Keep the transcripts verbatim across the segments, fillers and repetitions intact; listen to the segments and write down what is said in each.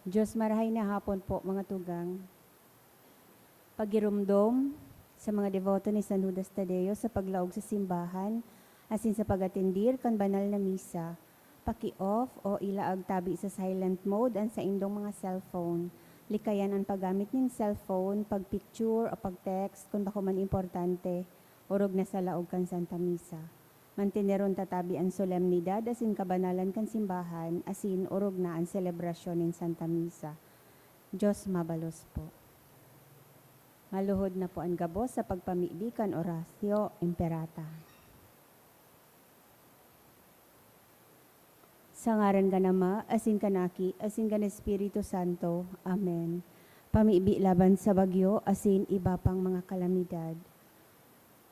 Diyos, marahay na hapon po, mga tugang. Pagiromdom sa mga deboto ni San Judas Tadeo sa paglaog sa simbahan asin sa pag-atendir kan banal na misa. Paki-off o ilaag tabi sa silent mode an saindong mga cellphone. Likayan an paggamit nin cellphone, pag-picture o pag-text kun bako man importante, orog na sa laog kan Santa Misa. Manteneron ta tabi an solemnidad asin kabanalan kan simbahan asin orog na an selebrasyon nin Santa Misa. Diyos mabalos po. Maluhod na po an gabos sa pagpamibi kan Oratio Imperata. Sa ngaran kan Ama, asin kan Aki, asin kan Espiritu Santo. Amen. Pamibi laban sa bagyo asin iba pang mga kalamidad.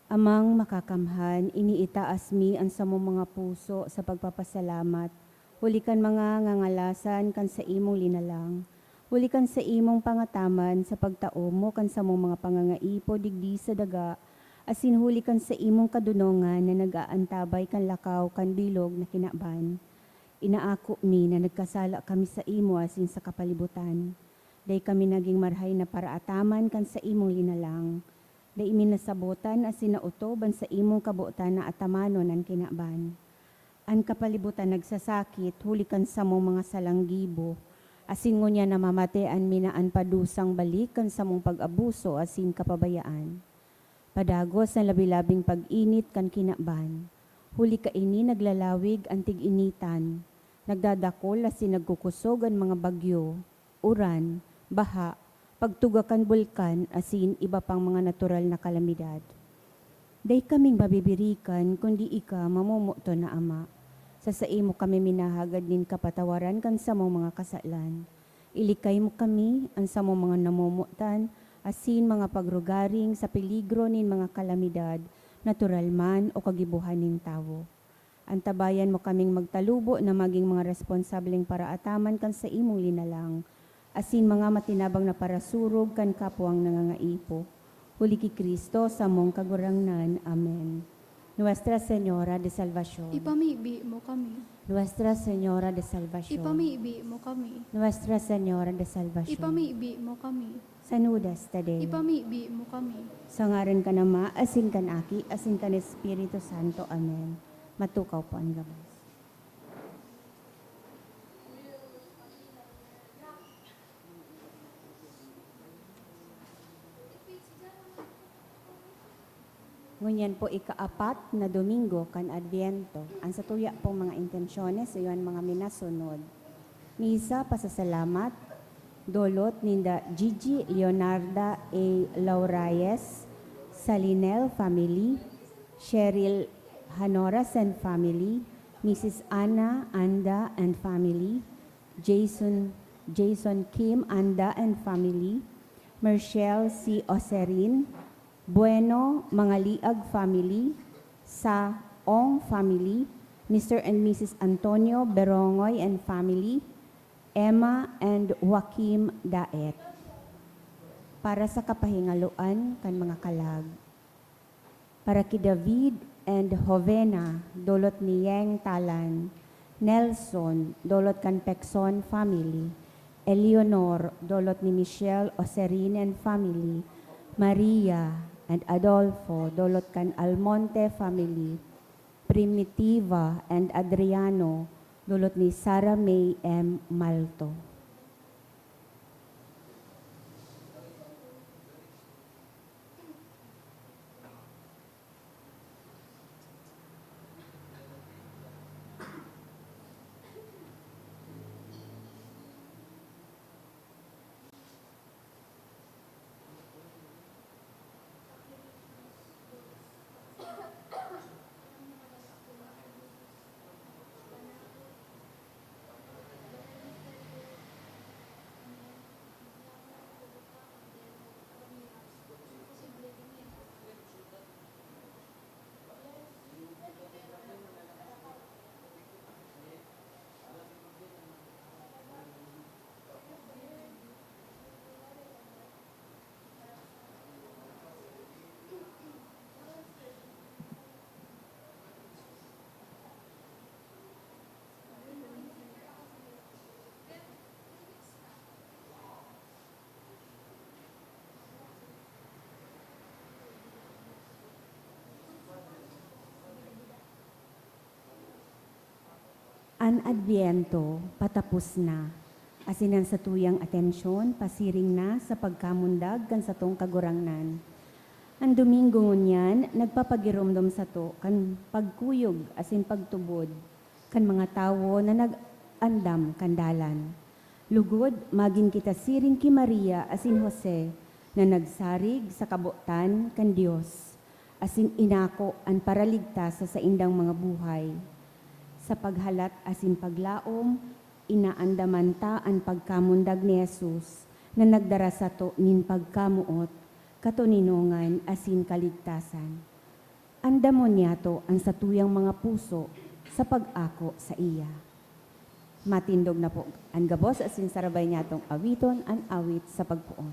Amang Makakamhan, iniitaas mi an samong mga puso sa pagpapasalamat, huli kan mga ngangalasan kan saimong linalang, huli kan saimong pangataman sa pagtao mo kan samong mga pangangaipo digdi sa daga, asin huli kan saimong kadonongan na nag-aantabay kan lakaw kan bilog na kinaban. Inaako mi na nagkasala kami saimo asin sa kapalibutan. Dai kami nagin marahay na paraataman kan saimong linalang. Dai mi nasabotan asin naotob an saimong kabotan na atamanon an kinaban. An kapalibutan nagsasakit huli kan samong mga salang gibo, asin ngunyan namamatean mi na an padusang balik kan samong pag-abuso asin kapabayaan. Padagos an labi-labing pag-init kan kinaban, huli kaini naglalawig an tig-initan, nagdadakol asin nagkukusog an mga bagyo, uran, baha, pagtuga kan bulkan asin iba pang mga natural na kalamidad. Dai kaming mabibirikan kundi ika, mamomoton na Ama. Sa saimo kami minahagad nin kapatawaran kan samong mga kasalan. Ilikay mo kami, an samong mga namomotan, asin mga pagrugaring sa peligro nin mga kalamidad, natural man o kagibohan nin tawo. Antabayan mo kaming magtalubo na magin mga responsableng paraataman kan saimong linalang, asin mga matinabang na parasurog kan kapwang nangangaipo. Huli ki Cristo, samong Kagurangnan. Amen. Nuestra Señora de Salvacion. Ipamibi mo kami. Nuestra Señora de Salvacion. Ipamibi mo kami. Nuestra Señora de Salvacion. Ipamibi mo kami. San Judas Tadeo. Ipamibi mo kami. Sa ngaran kan Ama, asin kan Aki, asin kan Espiritu Santo. Amen. Matukaw po an gabos. Ngunyan po, ikaapat na Domingo kan Adviento. An satuya pong mga intensyones iyo an mga minasunod. Misa, pasasalamat, dolot ninda Gigi Leonarda A. Lauraes, Salinel family, Cheryl Hanoras and family, Missus Ana Anda and family, Jason, Jason Kim Anda and family, Mershel C. Oserin, Bueno Mangaliag family, Sa Ong family, Mister and Missus Antonio Berongoy and family, Emma and Joaquim Daet. Para sa kapahingaloan kan mga kalag. Para ki David and Jovena, dolot ni Yeng Talan, Nelson, dolot kan Pekson family, Eleanor, dolot ni Michelle Oserin and family, Maria and Adolfo, dolot kan Almonte family, Primitiva and Adriano, dolot ni Sarah May M. Malto. An Adbyento patapos na, asin an satuyang atensyon pasiring na sa pagkamundag kan satong Kagurangnan. An Domingo ngunyan nagpapagiromdom sato kan pagkuyog asin pagtubod kan mga tawo na nag-andam kan dalan. Lugod, magin kita siring ki Maria asin Jose na nagsarig sa kabotan kan Dios asin inako an Paraligtas sa saindang mga buhay. Sa paghalat asin paglaom, inaandaman ta an pagkamundag ni Jesus na nagdara sato nin pagkamoot, katoninongan asin kaligtasan. Andamon niyato an satuyang mga puso sa pag-ako saiya. Matindog na po an gabos asin sarabay niyatong awiton an awit sa pagpoon.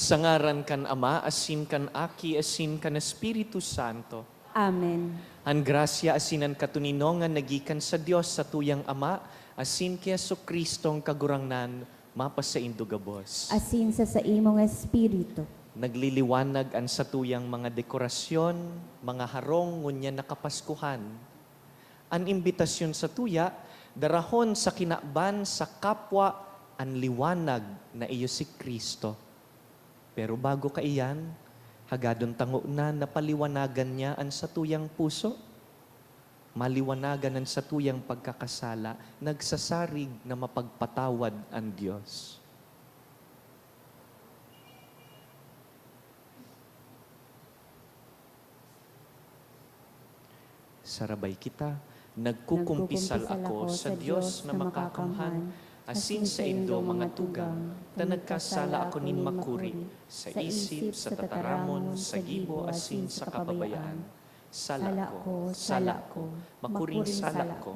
Sa ngaran kan Ama, asin kan Aki, asin kan Espiritu Santo. Amen. An grasya asin an katoninongan na gikan sa Dios, satuyang Ama, asin ki Jesu-Cristong Kagurangnan, mapasaindo gabos. Asin sa saimong espiritu. Nagliliwanag an satuyang mga dekorasyon, mga harong ngunyan na Kapaskuhan. An imbitasyon satuya, darahon sa kinaban sa kapwa an liwanag na iyo si Cristo. Pero bago kaiyan, hagadon ta ngona na paliwanagan niya an satuyang puso. Maliwanagan an satuyang pagkakasala, nagsasarig na mapagpatawad an Dios. Sarabay kita. Nagkukumpisal ako sa Dios na makakamhan, asin saindo, mga tugang, ta nagkasala ako nin makuri, sa isip, sa tataramon, sa gibo, asin sa kapabayaan. Sala ko, sala ko, makuring sala ko.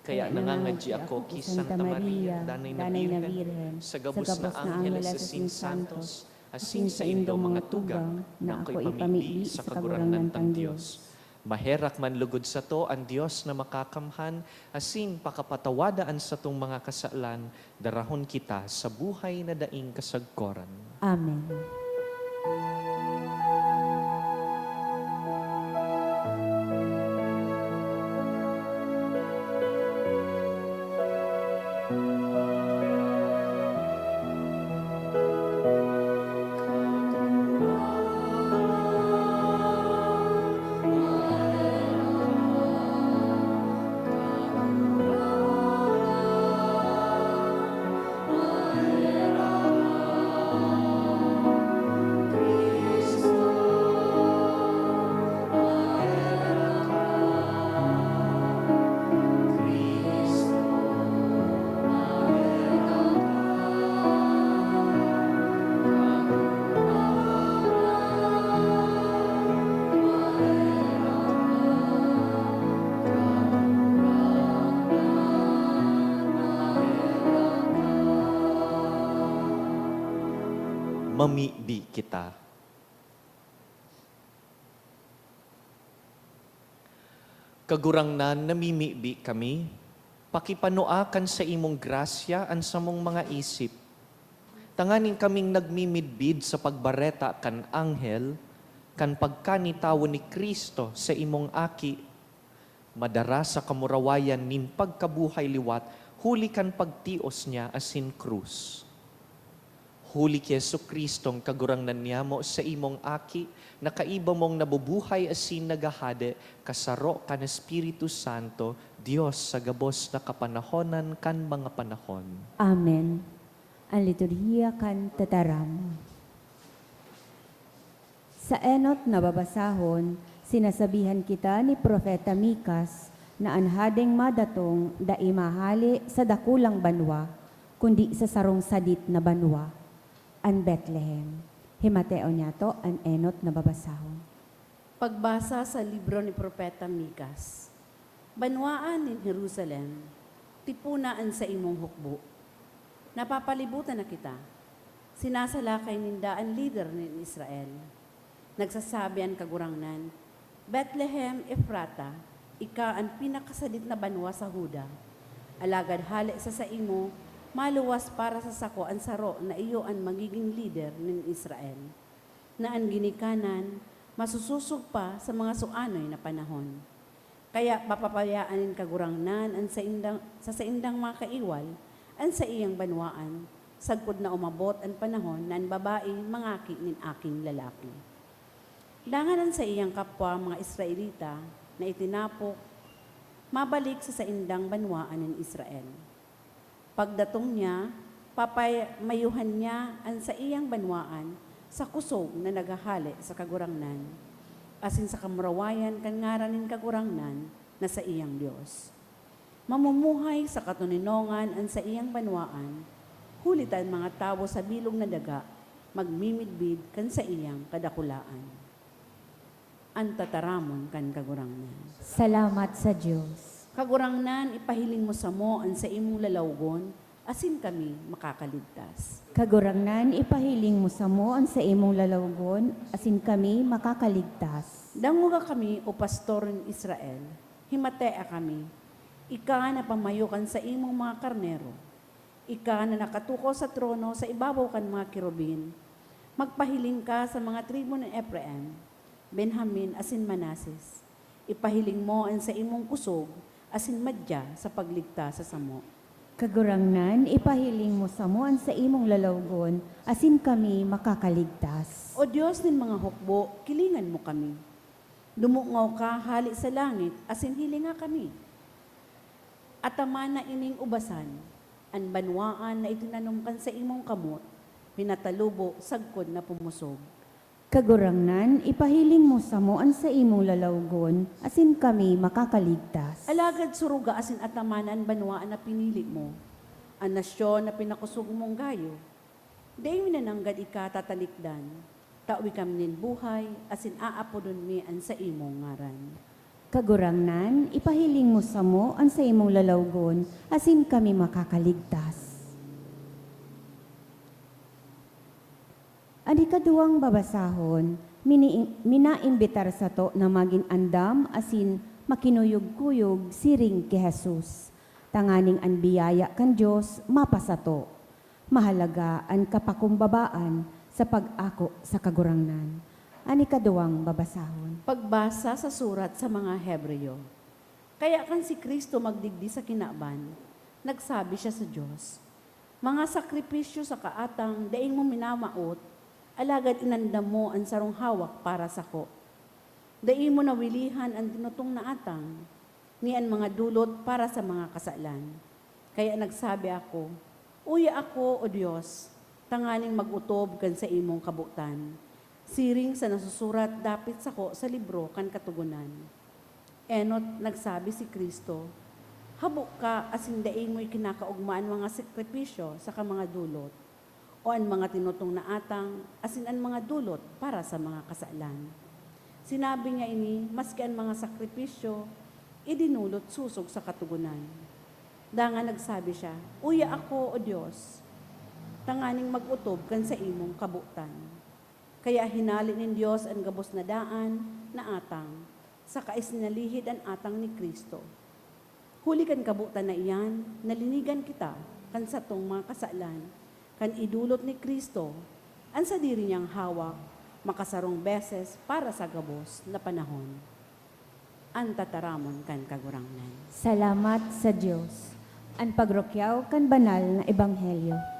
Kaya nangangadyi ako ki Santa Maria, danay na Birhen, sa gabos na anghel asin santos, asin saindo, mga tugang, na ako ipamibi sa Kagurangnan tang Dios. Maherak man lugod sato an Dios na makakamhan, asin pakapatawada an satong mga kasalan, darahon kita sa buhay na daing kasagkoran. Amen. Mamibi kita. Kagurangnan, namimibi kami, Pakipanua kan saimong grasya an samong mga isip, tanganing kaming nagmimidbid sa pagbareta kan anghel kan pagkanitawo ni Cristo, saimong Aki, madara sa kamurawayan nin pagkabuhay liwat huli kan pagtios niya asin krus. Huli ki Jesu-Cristong Kagurangnan niyamo, saimong Aki, na kaiba mong nabubuhay asin naghahade kasaro kan Espiritu Santo, Dios sa gabos na kapanahonan kan mga panahon. Amen. An liturhiya kan tataram. Sa enot na babasahon, sinasabihan kita ni Propeta Micas na an hadeng madatong dai mahale sa dakulang banwa, kundi sa sarong sadit na banwa, an Betlehem. Himateon niyato an enot na babasahon. Pagbasa sa libro ni Propeta Micas. Banwaan nin Jerusalem, tipona an saimong hukbo. Napapalibutan na kita. Sinasalakay ninda an lider nin Israel. Nagsasabi an Kagurangnan, "Betlehem Efrata, ika an pinakasadit na banwa sa Juda. Alagad hale sa saimo, maluwas para sa sako an saro na iyo an magiging lider nin Israel, na an ginikanan masusosog pa sa mga suanoy na panahon." Kaya papapayaan nin Kagurangnan an saindang, sa saindang mga kaiwal an saiyang banwaan, sagkod na umabot an panahon na an babae mangaki nin aking lalaki. Dangan an saiyang kapwa mga Israelita na itinapok mabalik sa saindang banwaan nin Israel. Pagdatong niya, papamayuhan niya an saiyang banwaan sa kusog na naghahale sa Kagurangnan, asin sa kamurawayan kan ngaran nin Kagurangnan na saiyang Dios. Mamumuhay sa katoninongan an saiyang banwaan, huli ta an mga tawo sa bilog na daga magmimidbid kan saiyang kadakulaan. An tataramon kan Kagurangnan. Salamat sa Dios. Kagurangnan, ipahiling mo samo an saimong lalawgon, asin kami makakaligtas. Kagurangnan, ipahiling mo samo an saimong lalawgon, asin kami makakaligtas. Dangoga kami, O pastor nin Israel, himatea kami. Ika na pamayo kan saimong mga karnero. Ika na nakatukaw sa trono sa ibabaw kan mga kerubin, magpahiling ka sa mga tribu nin Efraim, Benjamin, asin Manases. Ipahiling mo an saimong kusog asin madya sa pagligtas sa samo. Kagurangnan, ipahiling mo samo an saimong lalawgon, asin kami makakaligtas. O Dios nin mga hukbo, kilingan mo kami. Dumungaw ka hale sa langit asin hilinga kami. Atamana ining ubasan, an banwaan na itinanom kan saimong kamot, pinatalubo sagkod na pumosog. Kagurangnan, ipahiling mo samo an saimong lalawgon, asin kami makakaligtas. Alagad suruga asin atamana an banwaan na pinili mo, an nasyon na pinakosog mong gayo. Dai mi na nanggad ika tatalikdan. Tawe kami nin buhay, asin aapodon mi an saimong ngaran. Kagurangnan, ipahiling mo samo an saimong lalawgon, asin kami makakaligtas. An ikaduwang babasahon, mini-, minaimbitar sato na magin andam asin makinuyog-kuyog siring ki Jesus, tanganing an biyaya kan Dios mapasato. Mahalaga an kapakumbabaan sa pag-ako sa Kagurangnan. An ikaduwang babasahon. Pagbasa sa surat sa mga Hebreo. Kaya kan si Cristo magdigdi sa kinaban, nagsabi siya sa Dios, "Mga sakripisyo sa kaatang daing mo minamawot, alagad inandam mo an sarong hawak para sako. Dai mo nawilihan an tinutong na atang, ni an mga dulot para sa mga kasalan." Kaya nagsabi ako, "Uya ako, O Dios, tanganing mag-otob kan saimong kabotan, siring sa nasusurat dapit sako sa libro kan Katogonan." Enot nagsabi si Cristo, "Habo ka asin dai mo ikinakaogma an mga sakripisyo saka mga dulot, o an mga tinutong na atang asin an mga dulot para sa mga kasalan." Sinabi niya ini maski an mga sakripisyo idinulot sosog sa Katogonan. Dangan nagsabi siya, "Uya ako, O Dios, tanganing mag-otob kan saimong kabotan." Kaya hinale nin Dios an gabos na daan na atang, saka isinalihid an atang ni Cristo. Huli kan kabotan na iyan, nalinigan kita kan satong mga kasalan, kan idolot ni Cristo an sadiri niyang hawak makasarong beses para sa gabos na panahon. An tataramon kan Kagurangnan. Salamat sa Dios. An pagrukyaw kan banal na ebanghelyo.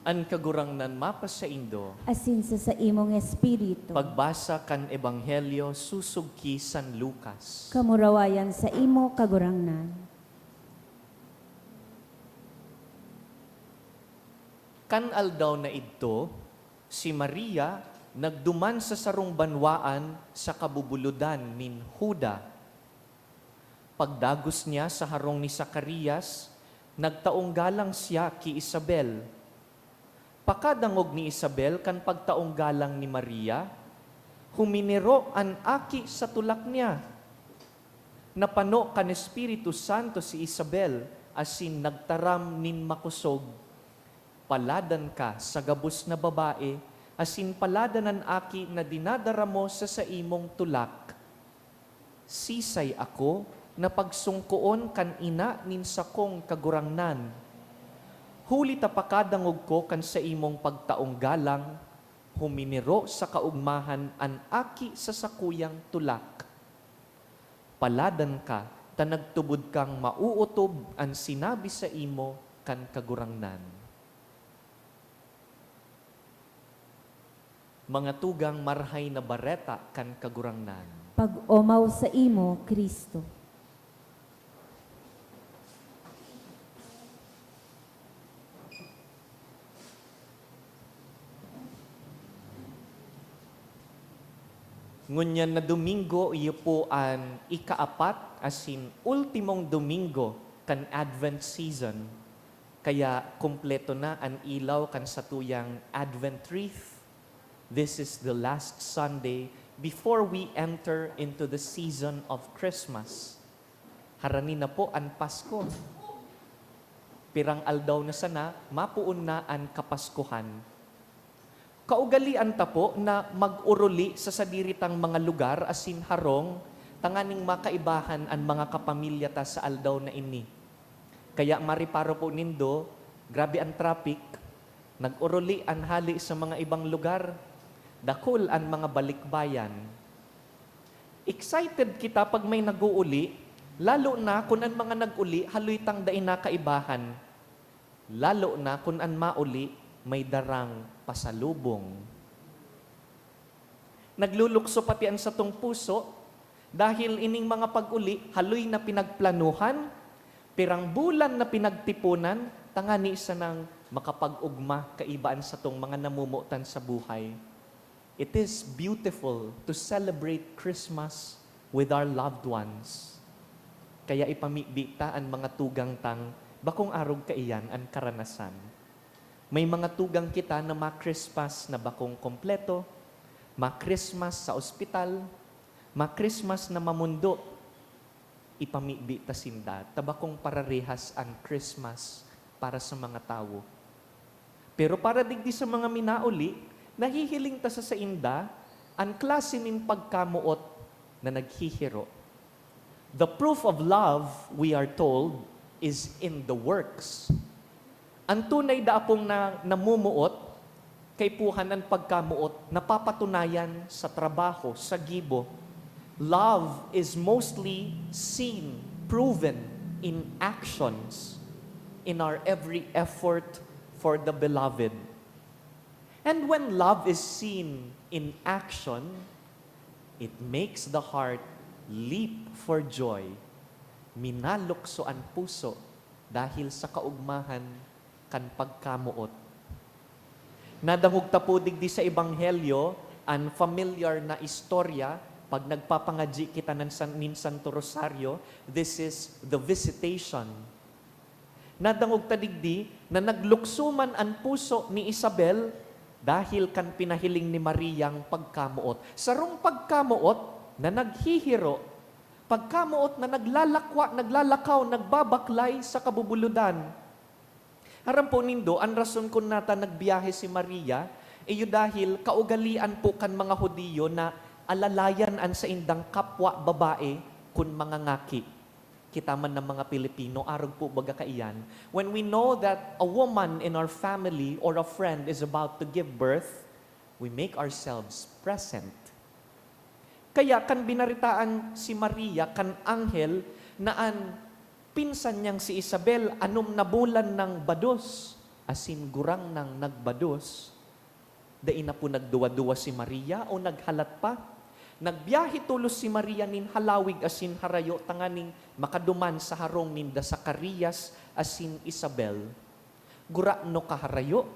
An Kagurangnan mapasaindo. Asin sa saimong espiritu. Pagbasa kan Ebanghelyo susog ki San Lucas. Kamurawayan saimo, Kagurangnan. Kan aldaw na idto, si Maria nagduman sa sarong banwaan sa kabubulodan nin Juda. Pagdagos niya sa harong ni Zacarias, nagtaong galang siya ki Isabel. Pakadangog ni Isabel kan pagtaong galang ni Maria, huminiro an aki sa tulak niya. Napano kan Espiritu Santo si Isabel asin nagtaram nin makosog, "Paladan ka sa gabos na babae, asin paladan an aki na dinadara mo sa saimong tulak." Sisay ako na pagsungkoon kan ina nin sakong kagurangnan? Huli ta pakadangog ko kan saimong pagtaong galang, huminiro sa kaogmahan an aki sa sakuyang tulak. Paladan ka ta nagtubod kang maootob an sinabi saimo kan Kagurangnan. Mga tugang, Marahay na Bareta kan Kagurangnan. Pag-omaw saimo, Cristo. Ngunyan na Domingo, iyo po an ikaapat asin ultimong Domingo kan Advent season. Kaya kumpleto na an ilaw kan satuyang Advent wreath. This is the last Sunday before we enter into the season of Christmas. Harani na po an Pasko. Pirang aldaw na sana, mapoon na an Kapaskuhan. Kaugalian ta po na mag-oroli sa sadiri tang mga lugar asin harong tanganing makaibahan an mga kapamilya ta sa aldaw na ini. Kaya mareparo po nindo, grabe an traffic. Nag-oroli an hale sa mga ibang lugar. Dakul an mga balikbayan. Excited kita pag may nag-ooli, lalo na kun an mga nag-oli haloy tang dai na kaibahan. Lalo na kun an maoli may darang pasalubong. Naglulukso pati an satong puso dahil ining mga pag-oli haloy na pinagplanuhan, pirang bulan na pinagtiponan, tangani sanang makapag-ogma kaiba an satong mga namomotan sa buhay. It is beautiful to celebrate Christmas with our loved ones. Kaya ipamibi ta an mga tugang tang bakong arog kaiyan an karanasan. May mga tugang kita na ma-Christmas na bakong kompleto, ma-Christmas sa ospital, ma-Christmas na mamondo. Ipamibi ta sinda ta bakong pararehas an Christmas para sa mga tawo. Pero para digdi sa mga minaoli, nahihiling ta sa sainda an klase nin pagkamoot na naghihiro. The proof of love, we are told, is in the works. An tunay daapong na, namomoot, kaipuhan an pagkamoot, napapatunayan sa trabaho, sa gibo. Love is mostly seen, proven in actions, in our every effort, for the beloved. And when love is seen in action, it makes the heart leap for joy. Minalukso an puso dahil sa kaugmahan kan pagkamoot. Nadangog ta po digdi sa Ebanghelyo an familiar na istorya pag nagpapangadyi kita ng San, nin Santo Rosario. This is the Visitation. Nadangog ta digdi na naglukso man an puso ni Isabel dahil kan pinahiling ni Mariang pagkamoot. Sarong pagkamoot na naghihiro, pagkamoot na naglalakwa, naglalakaw, nagbabaklay sa kabubuludan. Aram po nindo, an rason kun nata nagbiyahe si Maria, iyo dahil kaugalian po kan mga Hudiyo na alalayan an saindang kapwa babae kun mangangaki. Kita man ng mga Pilipino, arog po baga kaiyan. When we know that a woman in our family or a friend is about to give birth, we make ourselves present. Kaya kan binaritaan si Maria kan anghel na an pinsan niyang si Isabel anom na bulan nang bados, asin gurang nang nagbados, dai na po nagduwa-duwa si Maria o naghalat pa. Nagbiyahe tolos si Maria nin halawig asin harayo tanganing makaduman sa harong ninda Zacarias asin Isabel. Gurano kaharayo?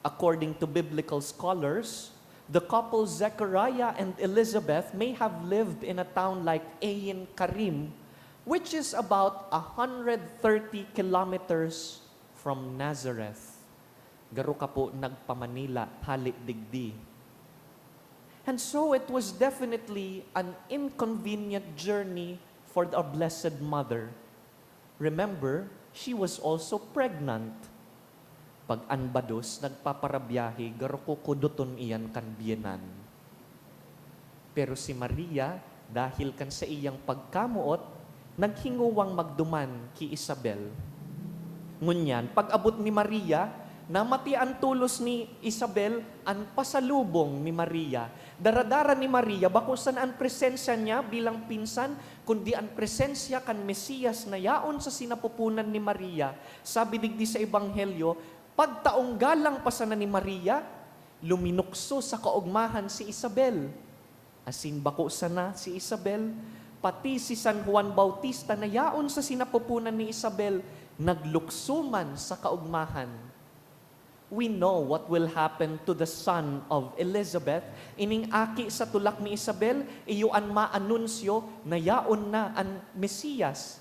According to biblical scholars, the couple Zechariah and Elizabeth may have lived in a town like Ein Karim, which is about a hundred thirty kilometers from Nazareth. Garo ka po nagpa-Manila hale digdi. And so it was definitely an inconvenient journey for the Blessed Mother. Remember, she was also pregnant. Pag an bados nagpaparabiyahe, garo kukudoton iyan kan biyenan. Pero si Maria, dahil kan saiyang pagkamoot, naghingowang magduman ki Isabel. Ngunyan, pag-abot ni Maria, namatian tolos ni Isabel an pasalubong ni Maria. Daradara ni Maria, bako sana an presensya niya bilang pinsan, kundi an presensya kan Mesiyas na yaon sa sinapupunan ni Maria. Sabi digdi sa Ebanghelyo, pagtaong galang pa sana ni Maria, luminukso sa kaogmahan si Isabel. Asin bako sana si Isabel, pati si San Juan Bautista na yaon sa sinapupunan ni Isabel, naglukso man sa kaogmahan. We know what will happen to the son of Elizabeth. Ining aki sa tulak ni Isabel, iyo an maanunsyo na yaon na an Mesiyas.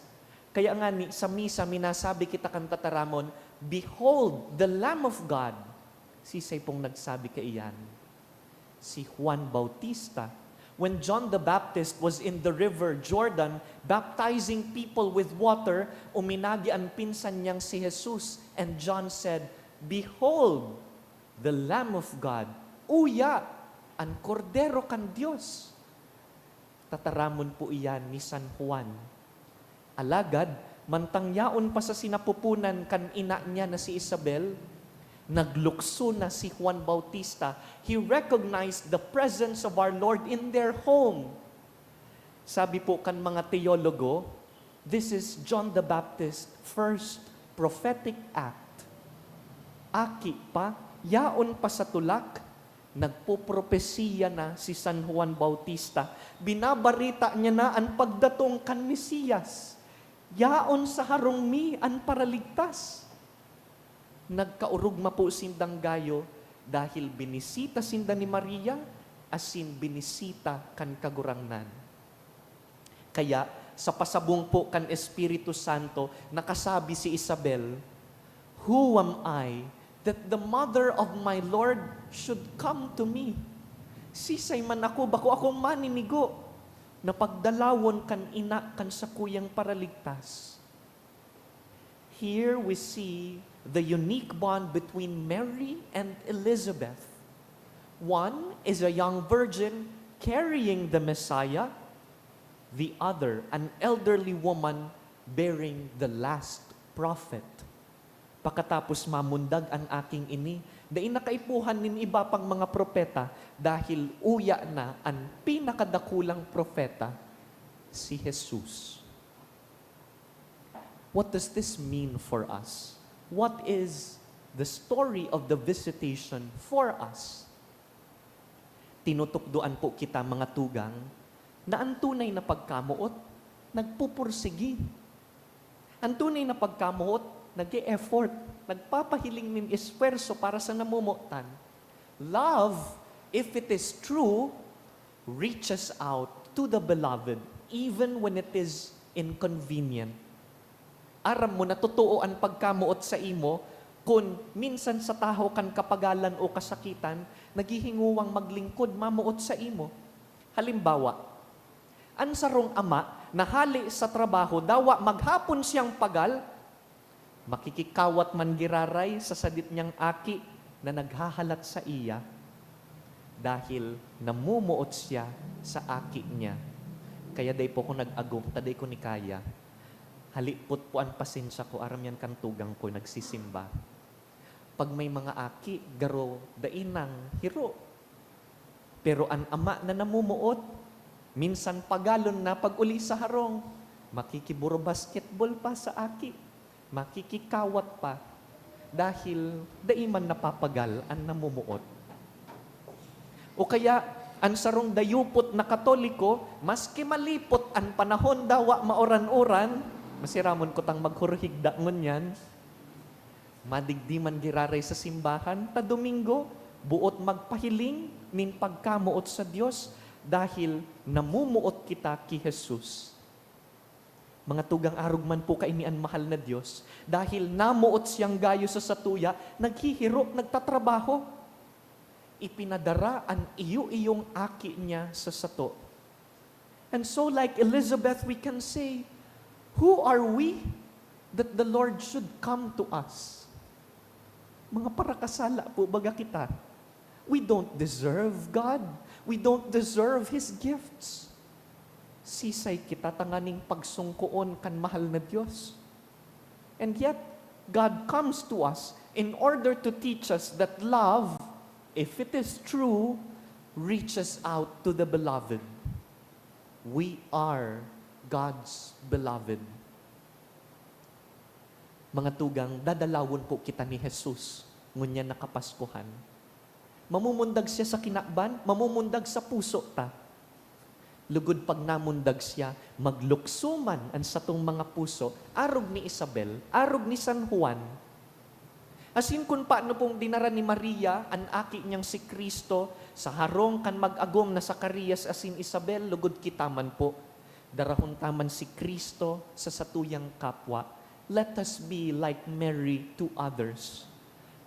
Kaya ngani, sa misa, minasabi kita kan tataramon, "Behold, the Lamb of God." Sisay pong nagsabi kaiyan? Si Juan Bautista. When John the Baptist was in the river Jordan baptizing people with water, uminagi an pinsan niyang si Jesus, and John said, "Behold, the Lamb of God." Uya, an Kordero kan Dios. Tataramon po iyan ni San Juan. Alagad, mantang yaon pa sa sinapupunan kan ina niya na si Isabel, naglukso na si Juan Bautista. He recognized the presence of our Lord in their home. Sabi po kan mga teologo, this is John the Baptist's first prophetic act. Aki pa, yaon pa sa tulak, nagpopropesiya na si San Juan Bautista. Binabareta niya na an pagdatong kan Mesiyas. Yaon sa harong mi an Paraligtas. Nagkaorog mapo sindang gayo dahil binisita sinda ni Maria asin binisita kan Kagurangnan. Kaya, sa pasabong po kan Espiritu Santo, nakasabi si Isabel, "Who am I that the mother of my Lord should come to me? Sisay man ako, bako akong maninigo na pagdalawon kan ina kan sakuyang Paraligtas." Here we see the unique bond between Mary and Elizabeth. One is a young virgin carrying the Messiah, the other, an elderly woman bearing the last prophet. Pakatapos mamundag an aking ini, dai na kaipuhan nin iba pang mga propeta, dahil uya na an pinakadakulang propeta, si Jesus. What does this mean for us? What is the story of the visitation for us? Tinutukdoan po kita, mga tugang, na an tunay na pagkamoot nagpupursigi. An tunay na pagkamoot nag-e-effort, nagpapahiling nin esfuerso para sa namomotan. Love, if it is true, reaches out to the beloved, even when it is inconvenient. Aram mo na totoo an pagkamoot sa imo, kun minsan sa tahaw kan kapagalan o kasakitan, naghihingowang maglingkod, mamoot sa imo. Halimbawa, an sarong ama na hale sa trabaho, dawa maghapon siyang pagal, makikikawat man giraray sa sadit niyang aki na naghahalat saiya, dahil namomoot siya sa aki niya. Kaya dai po ako nag-agom, ta dai ko ni kaya. Halipot po an pasensya ko, aram yan kan tugang ko nagsisimba. Pag may mga aki, garo dai nang hiro. Pero an ama na namomoot, minsan pagalon na, pag-uli sa harong, makikiburo-basketball pa sa aki, makikikawat pa, dahil dai man napapagal an namomoot. O kaya, an sarong dayupot na Katoliko, maski malipot an panahon, dawa mauran-uran, masiramon ko tang maghurhigda ngunyan, madigdi man giraray sa simbahan, ta Domingo, boot magpahiling nin pagkamoot sa Dios, dahil namomoot kita ki Jesus. Mga tugang, arog man po kaini an mahal na Dios, dahil namoot siyang gayo sa satuya, naghihirok, nagtatrabaho. Ipinadara an iyo-iyong aki niya sa sato. And so, like Elizabeth, we can say, "Who are we that the Lord should come to us?" Mga parakasala po baga kita. We don't deserve God. We don't deserve His gifts. Sisay kita tanganing pagsungkoon kan mahal na Dios. And yet, God comes to us in order to teach us that love, if it is true, reaches out to the beloved. We are God's beloved. Mga tugang, dadalawon po kita ni Jesus ngunyan na Kapaskuhan. Mamumundag siya sa kinaban, mamumundag sa puso ta. Lugod pag namundag siya, maglukso man an satong mga puso, arog ni Isabel, arog ni San Juan. Asin kun paano pong dinara ni Maria an aki niyang si Cristo sa harong kan mag-agom na Zacarias asin Isabel, lugod kita man po, darahon ta man si Cristo sa satuyang kapwa. Let us be like Mary to others.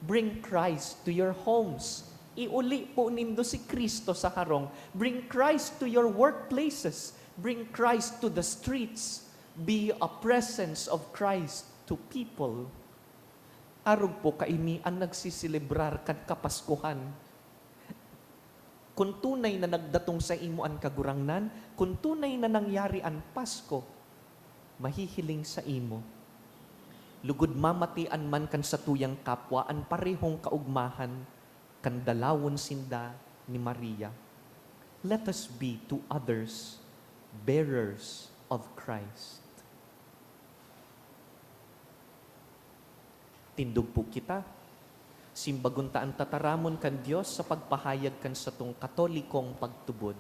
Bring Christ to your homes. Iuli po nindo si Cristo sa harong. Bring Christ to your workplaces. Bring Christ to the streets. Be a presence of Christ to people. Arog po kaini an nagseselebrar kan Kapaskuhan. Kun tunay na nagdatong saimo an Kagurangnan, kun tunay na nangyari an Pasko, mahihiling saimo. Lugod mamatian man kan satuyang kapwa an parehong kaogmahan kan dalawon sinda ni Maria. Let us be to others bearers of Christ. Tindog po kita. Simbagon ta an tataramon kan Dios sa pagpahayag kan satong Katolikong pagtubod.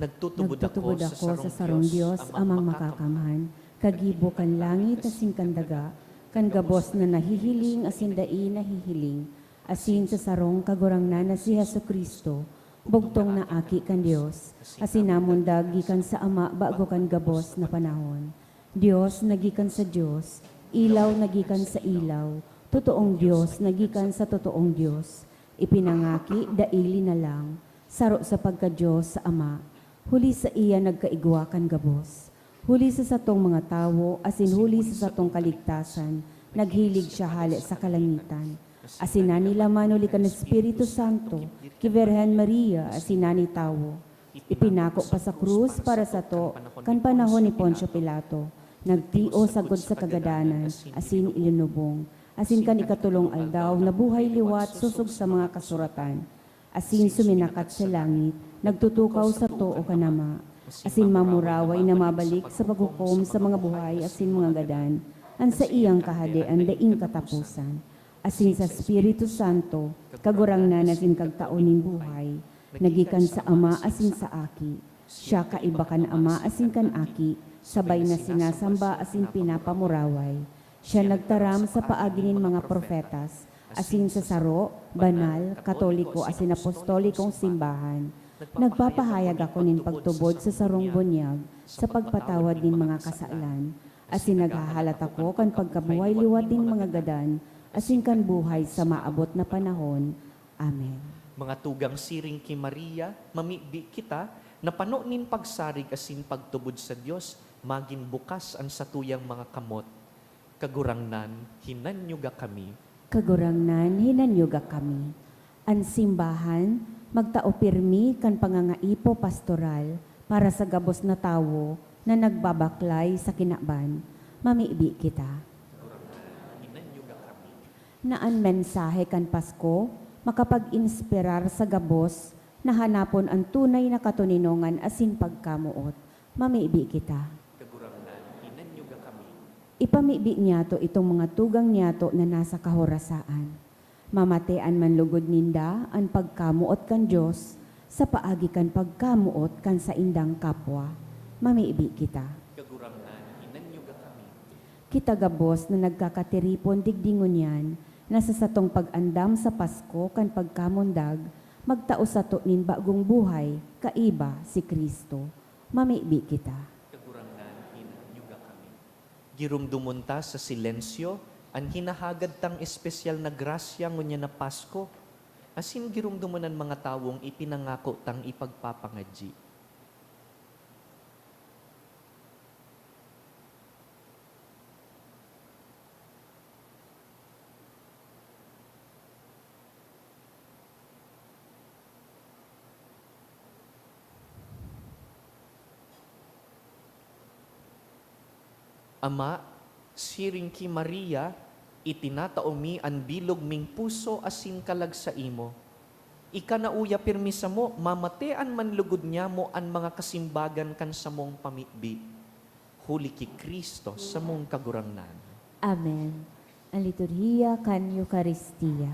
Nagtutubod ako sa sarong Dios, Amang Makakamhan, kagibo kan langit asin kan daga, kan gabos na nahihiling asin dai nahihiling, asin sa sarong Kagurangnan na si Jesu-Cristo, bugtong na Aki kan Dios, asin namundag gikan sa Ama bago kan gabos na panahon. Dios na gikan sa Dios, ilaw na gikan sa ilaw, totoong Dios na gikan sa totoong Dios. Ipinangaki, dai linalang, saro sa pagka-Dios sa Ama. Huli saiya nagkaigwa kan gabos. Huli sa satong mga tawo, asin huli sa satong kaligtasan, naghilig siya hale sa kalangitan. Asin nanilaman huli kan Espiritu Santo, ki Virgen Maria, asin nanitawo. Ipinako pa sa krus para sato, kan panahon ni Poncio Pilato. Nagtios sagkod sa kagadanan, asin ilinubong. Asin kan ikatolong aldaw, nabuhay liwat sosog sa mga kasuratan. Asin suminakat sa langit, nagtutukaw sa too kan Ama. Asin mamuraway na mabalik sa paghukom sa mga buhay asin mga gadan. an saiyang kahadean daing kataposan, asin sa Espiritu Santo, Kagurangnan asin Kagtao nin buhay, na gikan sa Ama asin sa Aki. Siya kaiba kan Ama asin kan Aki, sabay na sinasamba asin pinapamuraway. Siya nagtaram sa paagi nin mga profetas, asin sa saro, banal, katoliko asin apostolikong simbahan. Nagpapahayag ako nin pagtubod sa sarong bunyag sa pagpatawad nin mga kasalan, asin naghahalat ako kan pagkabuhay liwat nin mga gadan asin kan buhay sa maabot na panahon. Amen. Mga tugang, siring ki Maria, mamibi kita na pano nin pagsarig asin pagtubod sa Dios, magin bukas an satuyang mga kamot. Kagurangnan, hinanyuga kami. Kagurangnan, hinanyuga kami. An simbahan magtao pirmi kan pangangaipo pastoral para sa gabos na tawo na nagbabaklay sa kinaban. Mamibi kita. Kagurangnan, hinanyuga kami. Na an mensahe kan Pasko makapag-inspirar sa gabos na hanapon an tunay na katoninongan asin pagkamoot. Mamibi kita. Kagurangnan, hinanyuga kami. Ipamibi niyato itong mga tugang niyato na nasa kahorasaan. Mamatean man lugod ninda an pagkamoot kan Dios sa paagi kan pagkamoot kan saindang kapwa. Mamibi kita. Kagurangnan, hinanyuga kami. Kita gabos na nagkakatiripon digdi ngunyan na sa satong pag-andam sa Pasko kan pagkamundag, magtao sato nin bagong buhay, kaiba si Cristo. Mamibi kita. Kagurangnan, hinanyuga kami. Giromdomon ta sa silensyo an hinahagad tang espesyal na grasya ngunyan na Pasko, asin giromdomon an mga tawong ipinangako tang ipagpapangadyi. Ama, siring ki Maria, itinatao mi an bilog ming puso asin kalag saimo. Ika na uya pirmi samo, mamatean man lugod nyamo an mga kasimbagan kan samong pamibi. Huli ki Cristo, samong Kagurangnan. Amen. An liturhiya kan Eukaristia.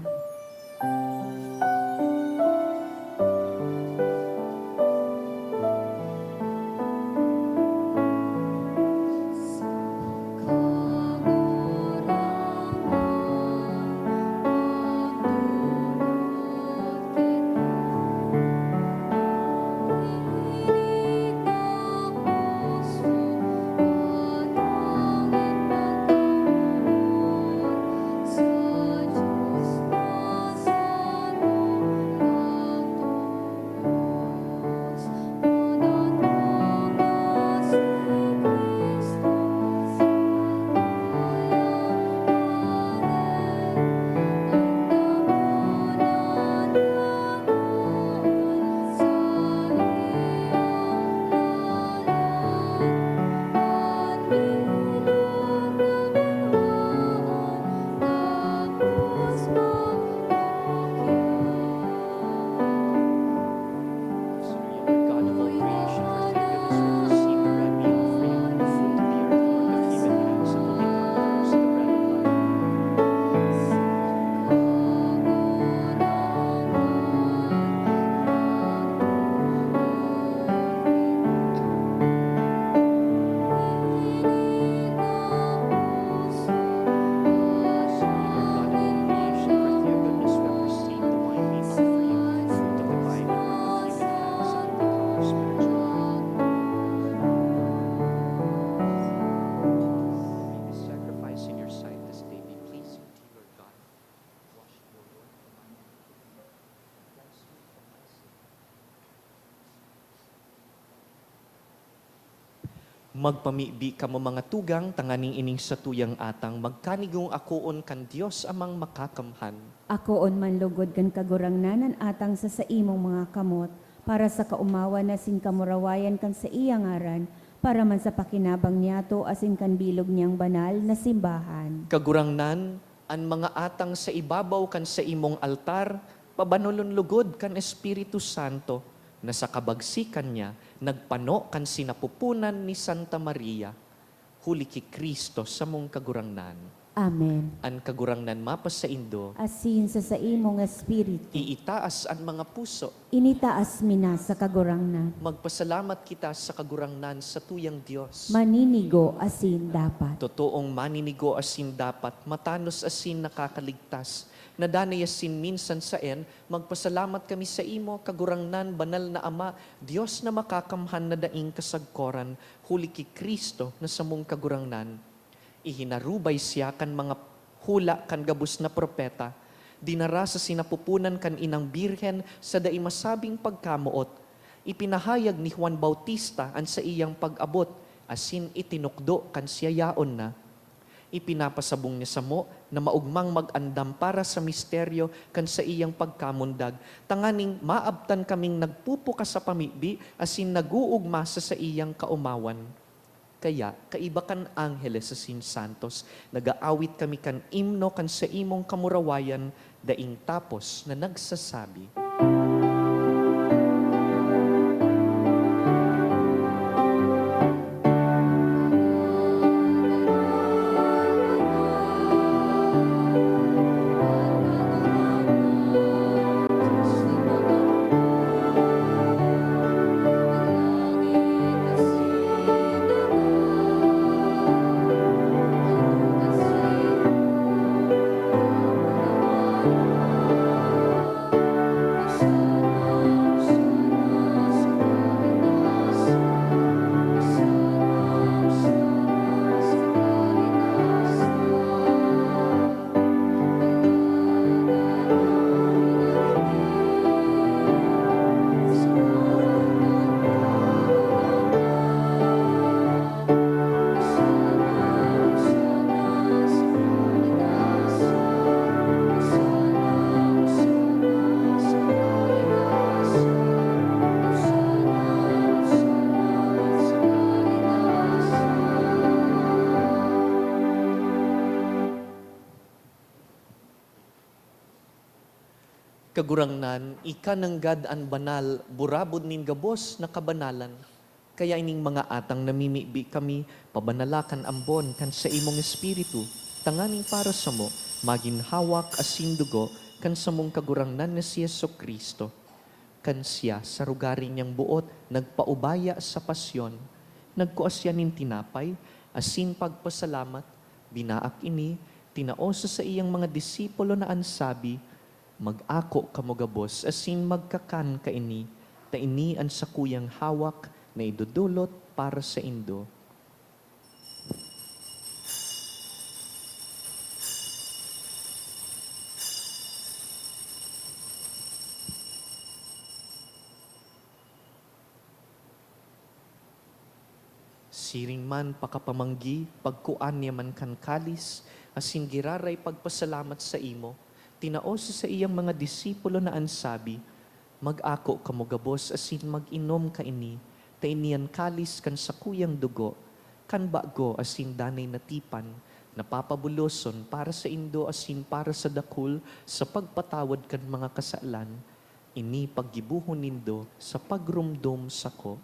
Magpamibi kamo, mga tugang, tanganing ining satuyang atang magkanigong akoon kan Dios Amang Makakamhan. Akoon man lugod kan Kagurangnan an atang sa saimong mga kamot, para sa kaomawan asin kamurawayan kan saiyang ngaran, para man sa pakinabang niyato asin kan bilog niyang banal na simbahan. Kagurangnan, an mga atang sa ibabaw kan saimong altar, pabanolon lugod kan Espiritu Santo, na sa kabagsikan niya nagpano kan sinapupunan ni Santa Maria. huli ki Cristo samong Kagurangnan. Amen. An Kagurangnan mapasaindo. Asin sa saimong espiritu. Iitaas an mga puso. Initaas mi na sa Kagurangnan. Magpasalamat kita sa Kagurangnan, sa tuyang Dios. Maninigo asin dapat. Totoong maninigo asin dapat, matanos asin nakakaligtas. Nadanay asin minsan saen, magpasalamat kami saimo, Kagurangnan, banal na Ama, Dios na makakamhan na daing kasagkoran, huli ki Cristo na samong Kagurangnan. Ihinarubay siya kan mga hula kan gabos na propeta. Dinara sa sinapupunan kan inang birhen sa dai masabing pagkamoot. Ipinahayag ni Juan Bautista an saiyang pag-abot, asin itinukdo kan siya yaon na. Ipinapasabong niya samo na maogmang mag-andam para sa misteryo kan saiyang pagkamundag, tanganing maabtan kaming nagpupukas sa pamibi asin nag-oogma sa saiyang kaomawan. Kaya, kaiba kan angheles asin santos, nag-aawit kami kan imno kan saimong kamurawayan, daing tapos na nagsasabi. Kagurangnan, ika nanggad an banal, burabod nin gabos na kabanalan. Kaya ining mga atang namimibi kami, pabanala kan ambon kan saimong Espiritu, tanganing para samo, magin hawak asin dugo kan samong Kagurangnan na si Jesu-Cristo. Kan siya, sa rugari niyang boot, nagpaubaya sa pasyon, nagkua siya nin tinapay, asin pagpasalamat, binaak ini, tinao sa saiyang mga disipulo na an sabi, "Mag-ako kamo gabos asin magkakan kaini, ta ini an sakuyang hawak na idodolot para saindo." Siring man pakapamanggi, pagkua niya man kan kalis, asin giraray pagpasalamat saimo, tinao sa saiyang mga disipulo na an sabi, "Mag-ako kamo gabos asin mag-inom kaini, ta ini an kalis kan sakuyang dugo, kan bago asin danay na tipan, na papabuloson para saindo asin para sa dakul sa pagpatawad kan mga kasalan. Ini paggibohon nindo sa pagromdom sako."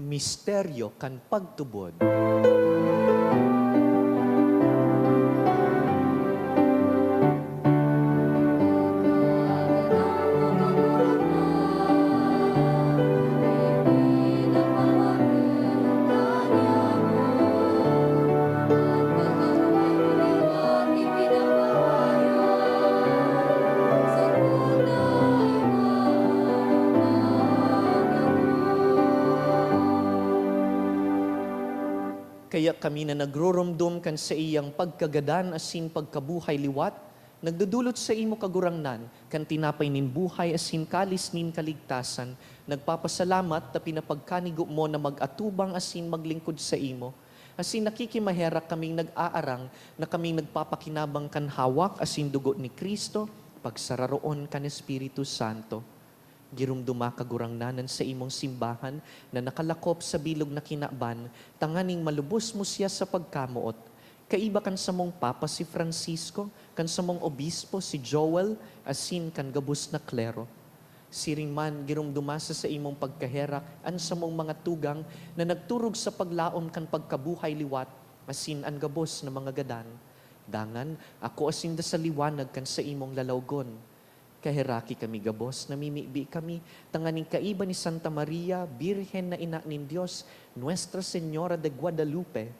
Misteryo kan pagtubod. Kaya kami na nagroromdom kan saiyang pagkagadan asin pagkabuhay liwat, nagdodolot saimo, Kagurangnan, kan tinapay nin buhay asin kalis nin kaligtasan, nagpapasalamat ta pinapagkanigo mo na mag-atubang asin maglingkod saimo. Asin nakikimaherak kaming nag-aarang na kaming nagpapakinabang kan hawak asin dugo ni Cristo, pagsararoon kan Espiritu Santo. Giromdoma, Kagurangnan, an saimong simbahan na nakalakop sa bilog na kinaban, tanganing malubos mo siya sa pagkamoot. Kaiba kan samong Papa si Francisco, kan samong Obispo si Joel, asin kan gabos na klero. Siring man, giromdoma sa saimong pagkaherak an samong mga tugang na nagturog sa paglaom kan pagkabuhay liwat, asin an gabos na mga gadan. Dangan, akoa sinda sa liwanag kan saimong lalawgon. Kaheraki kami gabos, namimibi kami, tanganing kaiba ni Santa Maria, Birhen na Ina nin Dios, Nuestra Señora de Guadalupe,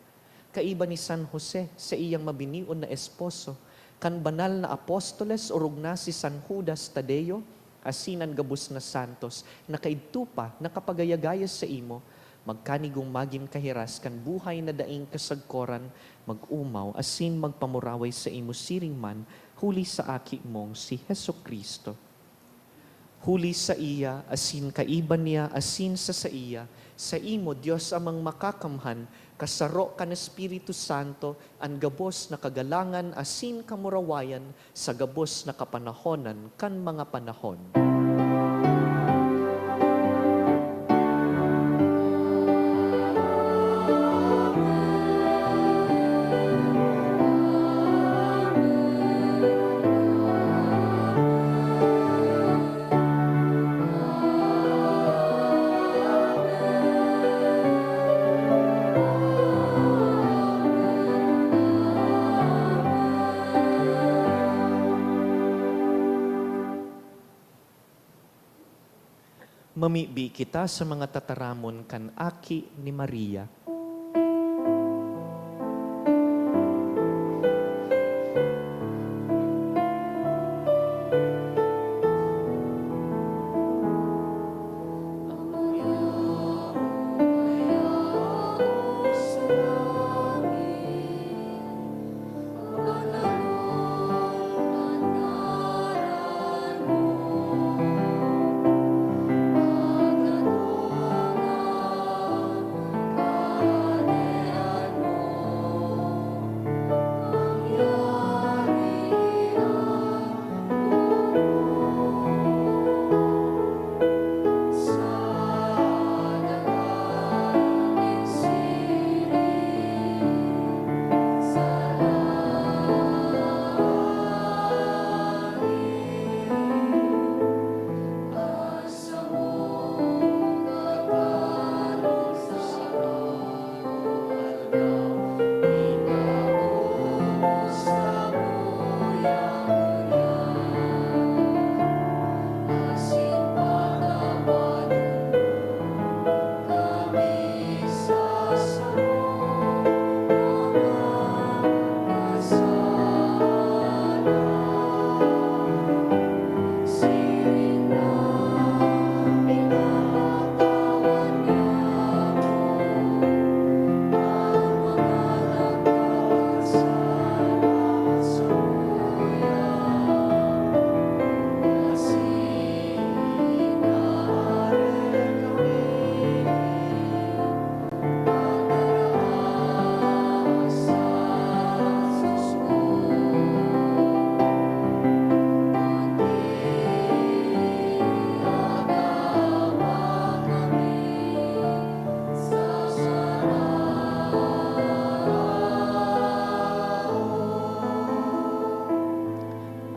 kaiba ni San Jose, saiyang mabinion na esposo, kan banal na apostoles, orog na si San Judas Tadeo, asin an gabos na santos na kaidto pa nakapagayagaya saimo, magkanigong magin kahiras kan buhay na daing kasagkoran, mag-omaw asin magpamuraway saimo siring man huli sa Aki mong si Jesu-Cristo. Huli saiya, asin kaiba niya, asin sa saiya, saimo, Dios Amang Makakamhan, kasaro kan Espiritu Santo, an gabos na kagalangan asin kamurawayan sa gabos na kapanahonan kan mga panahon. Mamibi kita sa mga tataramon kan Aki ni Maria.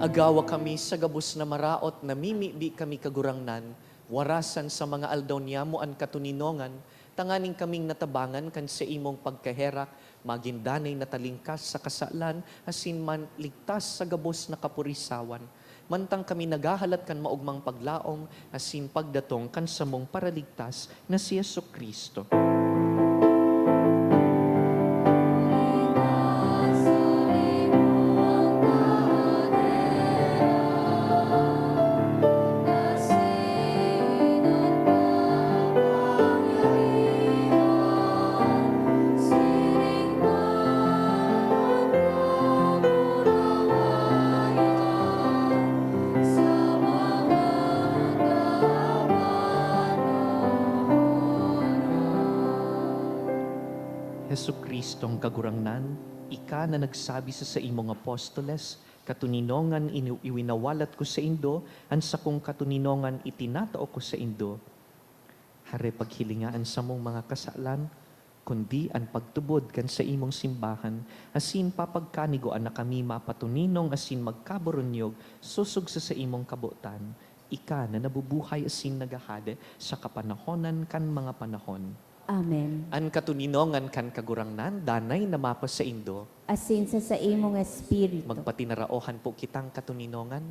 Agawa kami sa gabos na maraot, namimibi kami, Kagurangnan, warasan sa mga aldaw niyamo an katoninongan, tanganing kaming natabangan kan saimong pagkaherak, magin danay na talingkas sa kasalan, asin man ligtas sa gabos na kapurisawan. Mantang kami naghahalat kan maogmang paglaom asin pagdatong kan samong Paraligtas na si Jesu-Cristo. Jesu-Cristong Kagurangnan, ika na nagsabi sa saimong apostoles, Katoninongan ini-, iwinawalat ko saindo, an sakong katoninongan itinatao ko saindo. Hare paghilinga an samong mga kasalan, kundi an pagtubod kan saimong simbahan, asin papagkanigoan na kami mapatoninong asin magkaburunyog sosog sa saimong kabotan, ika na nabubuhay asin naghahade sa kapanahonan kan mga panahon. Amen. An katoninongan kan Kagurangnan danay na mapasaindo. Asin sa saimong espiritu. Magpatinaraohan po kitang katoninongan.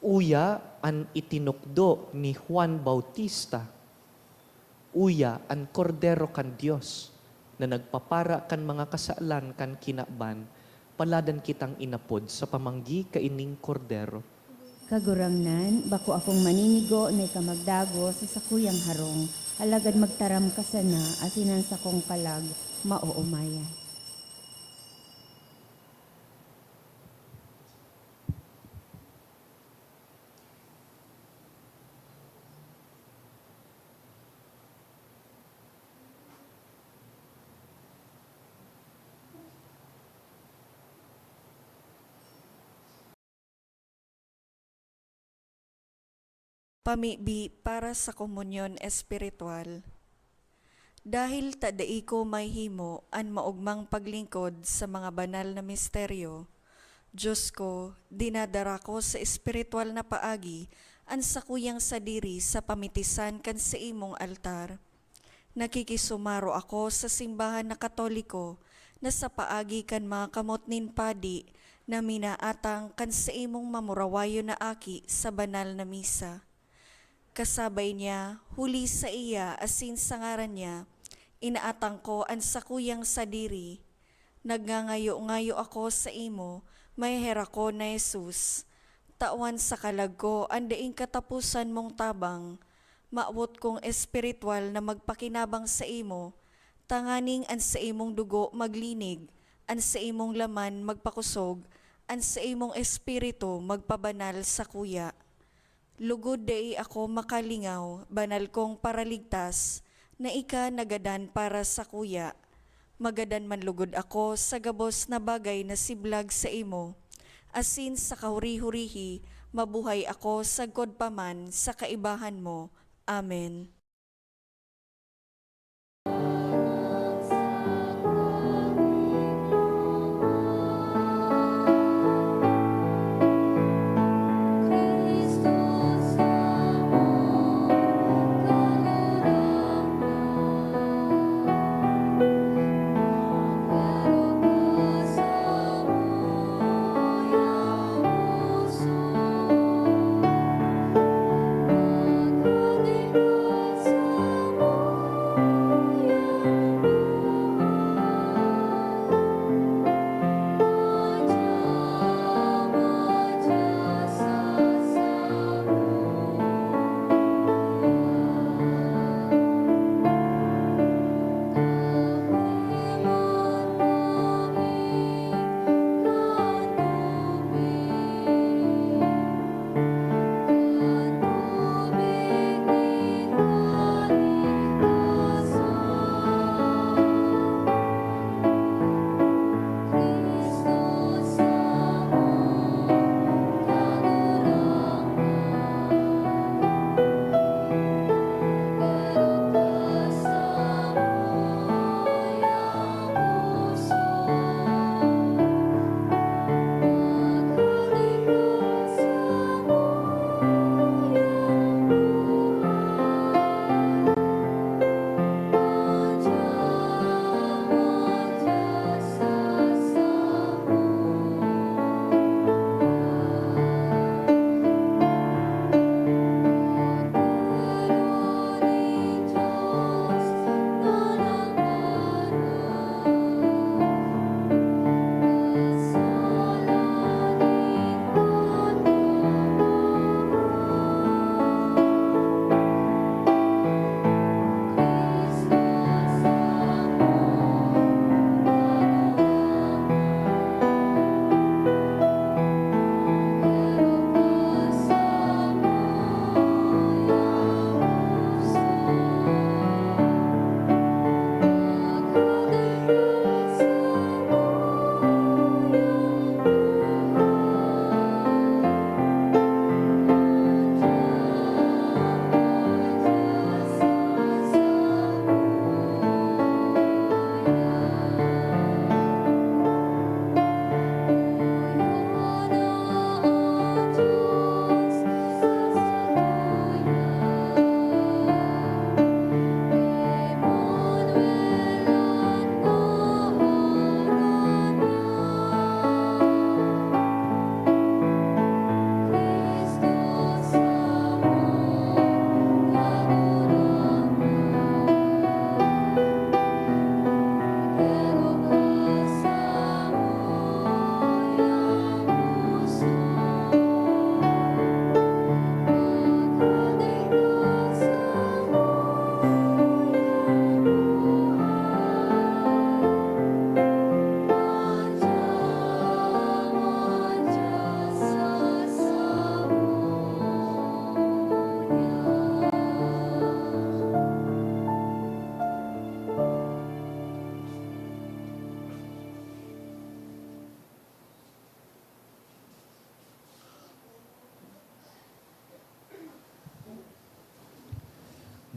Uya an itinukdo ni Juan Bautista. Uya an Kordero kan Dios na nagpapara kan mga kasalan kan kinaban. Paladan kitang inapod sa pamanggi kaining Kordero. Kagurangnan, bako akong maninigo na ika magdagos sa sakuyang harong, alagad magtaram ka sana, asin an sakong kalag maoomayan. Pamibi para sa komunyon espiritual. Dahil ta dai ko mahimo an maogmang paglingkod sa mga banal na misteryo, Dios ko, dinadara ko sa espiritual na paagi an sakuyang sadiri sa pamitisan kan saimong altar. Nakikisumaro ako sa simbahan na Katoliko na sa paagi kan mga kamot nin padi na minaatang kan saimong mamurawayon na aki sa banal na misa. Kasabay niya, huli saiya asin sa ngaran niya, inaatang ko an sakuyang sadiri. Nagngangayo-ngayo ako saimo, maheherakon na Jesus. Tawan sa kalag ko an daing kataposan mong tabang. Mawot kong espiritual na magpakinabang saimo, tanganing an saimong dugo maglinig, an saimong laman magpakosog, an saimong espiritu magpabanal sakuya. Lugod dai ako makalingaw, banal kong Paraligtas, na ika nagadan para sakuya. Magadan man lugod ako sa gabos na bagay na siblag saimo, asin sa kahuri-hurihi, mabuhay ako sagkod pa man sa kaibahan mo. Amen.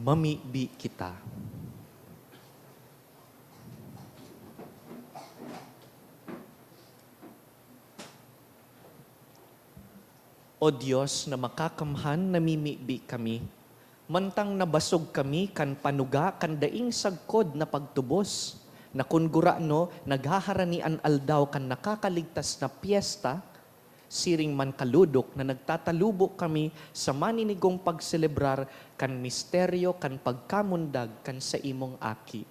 Mamibi kita. O Dios na makakamhan, namimibi kami. Mantang nabasog kami kan panuga kan daing sagkod na pagtubos, na kun gurano naghaharani an aldaw kan nakakaligtas na pyesta, siring man kalodok na nagtatalubo kami sa maninigong pagselebrar kan misteryo kan pagkamundag kan saimong Aki.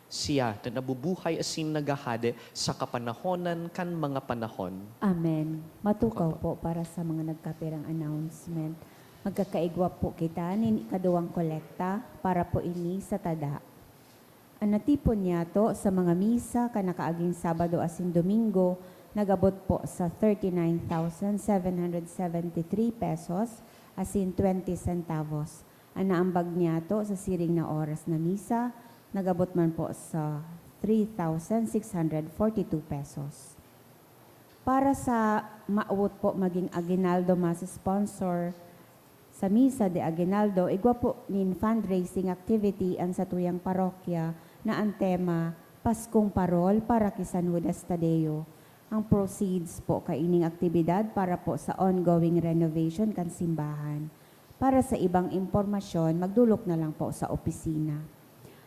Siya na nabubuhay asin naghahade sa kapanahonan kan mga panahon. Amen. Matukaw Opo. Po para sa mga nagkapirang announcement. Magkakaigwa po kita nin ikaduwang kolekta para po ini sa tada. An natipon niyato sa mga misa kan nakaaging Sabado asin Domingo nag-abot po sa thirty-nine thousand seven hundred seventy-three pesos asin twenty centavos. An naambag niyato sa siring na oras na misa nag-abot man po sa three thousand six hundred forty-two pesos. Para sa mawot po maging aguinaldo mass sponsor sa Misa de Aguinaldo, igwa po nin fundraising activity an satuyang parokya na an tema, Paskong Parol para ki San Judas Tadeo. Ang proceeds po kaining aktibidad para po sa ongoing renovation kan simbahan. Para sa ibang impormasyon, magdolok na lang po sa opisina.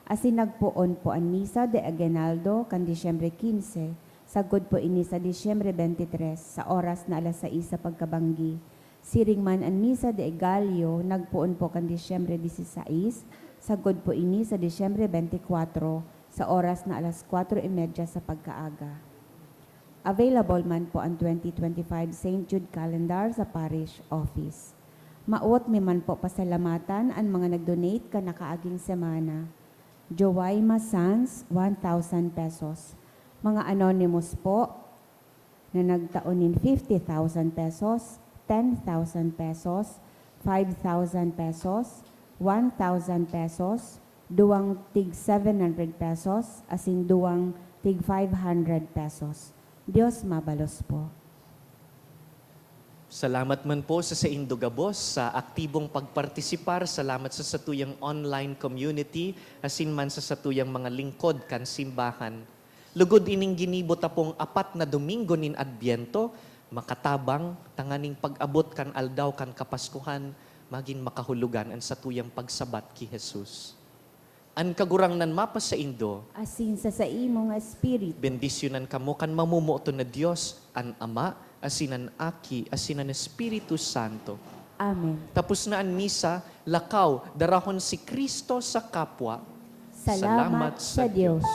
Asin nagpoon po an Misa de Aguinaldo kan Disyembre quince, sagkod po ini sa Disyembre twenty-three, sa oras na alas sais sa pagkabanggi. Siring man an Misa de Gallo, nagpoon po kan Disyembre dieciséis, sagkod po ini sa Disyembre twenty-four, sa oras na alas kwatro y media sa pagkaaga. Available man po an twenty twenty-five Saint Jude Calendar sa Parish Office. Mawot mi man po pasalamatan an mga nag-donate kan nakaaging semana. Joaima Sanz, one thousand pesos. Mga anonymous po na nagtao nin fifty thousand pesos, ten thousand pesos, five thousand pesos, one thousand pesos, duwang tig seven hundred pesos, asin duwang tig five hundred pesos. Dios mabalos po. Salamat man po sa saindo gabos sa aktibong pagpartisipar. Salamat sa satuyang online community, asin man sa satuyang mga lingkod kan simbahan. Lugod ining ginibo ta pong apat na Domingo nin Adbyento, makatabang tanganing pag-abot kan aldaw kan Kapaskuhan, magin makahulugan an satuyang pagsabat ki Jesus. An Kagurangnan mapasaindo. Asin sa saimong espiritu. Bendisyonan kamo kan mamomoton na Dios, an Ama, asin an Aki, asin an Espiritu Santo. Amen. Tapos na an misa, lakaw, darahon si Cristo sa kapwa. Salamat sa Dios.